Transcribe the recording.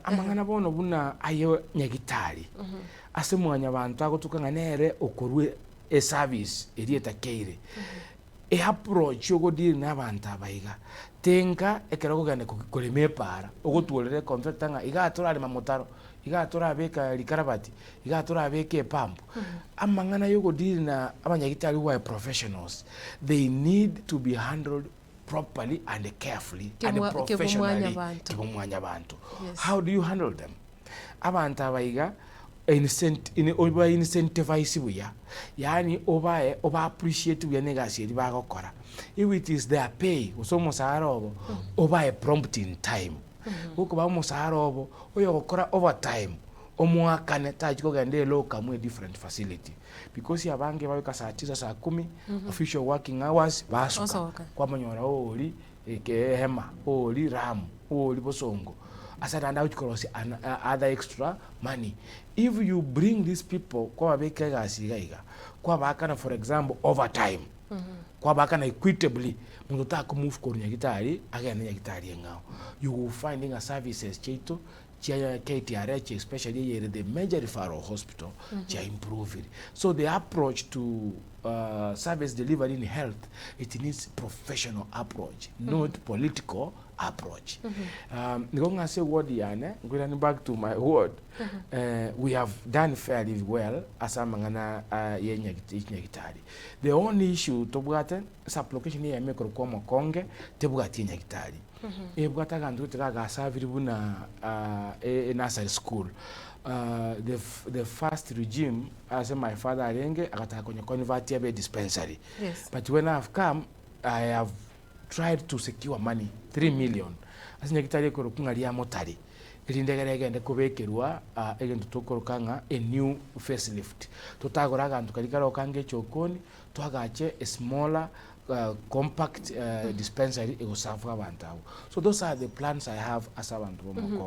Amang'ana bono buna aye nyagitari, ase mwanyabanto agotuka ng'a nere okorua eservice eria etakeire, eapproach ogodeal na abanto aba iga, tenka ekero okogenda korema epaara, ogotworera econtractor ng'a igaa torarema motaro, igaa torabeka rikarabati, igaa torabeka epump, amang'ana ya ogodeal na abanyagitari who are professionals, they need to be handled properly and carefully and Kemwa- professionally kebomwanyabanto. kebomwanyabanto. Yes. How do you handle them? Abanto aba iga incent in oba incentivize buya, yaani obae oba appreciate buya na egasi eria bagokora. If it is their pay gose omosara obo, obae prompt in time. Gokobaa omosara obo, oyogokora overtime, omoakane tachi kogenda elocum a different facility. Because abange bagoika saa tisa saa kumi, official working hours, basuka. Osoka. Kwamonyora oori ehema, oori ram, oori bosongo, ase naende agochi korosia an other extra money. If you bring these people kwababeka egasi iga iga, kwabaakana for example overtime, kwabaakana equitably, monto takomove korwa nyagitari agende nyagitari eng'ao. You will find ng'a services chiaito chia KTRH especially eyere the major referral hospital chia improvire. So the approach to service delivery in health it needs professional approach not political approach. Nigo ng'a ase eward yane nkoirani back to my ward we have done fairly well ase amang'ana ye chinyagitari. The only issue tobwate sublocation eyemo ekorokwa omokonge tebwati enyagitari. Ebwate aganto gete gagasabiri buna enursery school. The first regime ase my father arenge agataka konya convert abe dispensary. Yes. But when I have come, I have tried to secure money, 3 million, ase nyagitari ekorokwa ng'a Riamotari, erinde egere egende kobekerwa egento tokoroka ng'a a new facelift. Totagore aganto karia kare okange echokoni, twagache a smaller compact dispensary egosafwa abanto abwo. So those are the plans I have ase abanto b'omokonge.